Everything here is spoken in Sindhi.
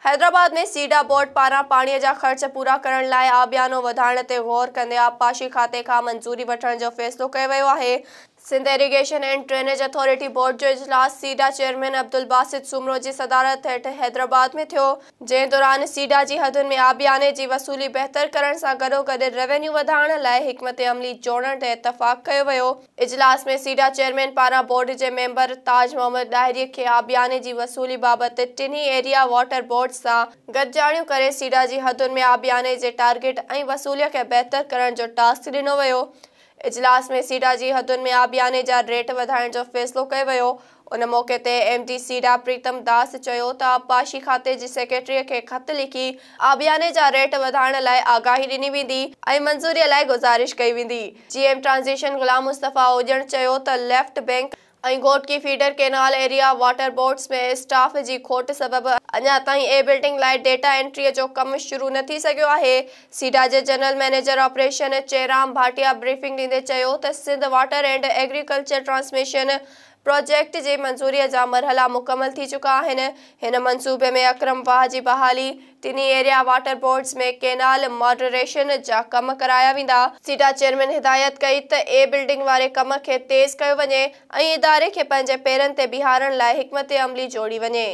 حيدرآباد ۾ سيڊا بورڊ پاران پاڻي جا خرچ پورا ڪرڻ لاء آبيانو وڌائڻ تي غور ڪندي آبپاشي کاتي کان منظوري وٺڻ جو فيصلو ڪيو ويو آهي. Sindh irrigation and drainage authority board جو اجلاس سيڊا چيئرمين عبدالباسط سومرو جي صدارت هيٺ حيدرآباد ۾ ٿيو، جنهن دوران سيڊا جي حدن ۾ آبياني جي وصولي بهتر ڪرڻ سان گڏوگڏ روينيو وڌائڻ لاء حڪمت عملي جوڙڻ تي اتفاق ڪيو ويو. اجلاس ۾ سيڊا چيئرمين پاران بورڊ جي ميمبر تاج محمد ڏاهري کي آبياني جي وصولي بابت ٽنهي ايريا واٽر بورڊز سان گڏجاڻيون ڪري سيڊا جي حدن ۾ آبياني جي ٽارگيٽ ۽ وصولي کي بهتر ڪرڻ جو ٽاسڪ ڏنو ويو. اجلاس ۾ سيڊا جي حدن ۾ آبياني جا ريٽ وڌائڻ جو فيصلو ڪيو ويو. ان موقعي تي ايم ڊي سيڊا پريتم داس چيو ته آبپاشي کاتي جي سيڪريٽري کي خط لکي آبياني جا ريٽ وڌائڻ لاء آگاهي ڏني ويندي ۽ منظوري لاء گذارش ڪئي ويندي. G M transition Ghulam Mustafa Ujan چيو ته left bank ۽ Ghotki feeder canal area water boards ۾ staff جي کوٽ سبب اڃا تائين اي بلڊنگ لاء ڊيٽا انٽري جو ڪم شروع نه ٿي سگهيو آهي. سيڊا جي general manager operation Chiram Bhatia briefing ڏيندي چيو ته Sindh water and agriculture transmission project جي منظوري جا مرحلا مڪمل ٿي چڪا آهن. هن منصوبي ۾ اڪرم واهه جي بحالي، ٽنهي area water boards ۾ canal moderation جا ڪم ڪرايا ويندا. سيڊا چيئرمين هدايت ڪئي ته اي بلڊنگ واري ڪم کي تيز ڪيو وڃي ۽ اداري کي پنهنجي پيرن تي بيهارڻ لاء حڪمت عملي جوڙي وڃي.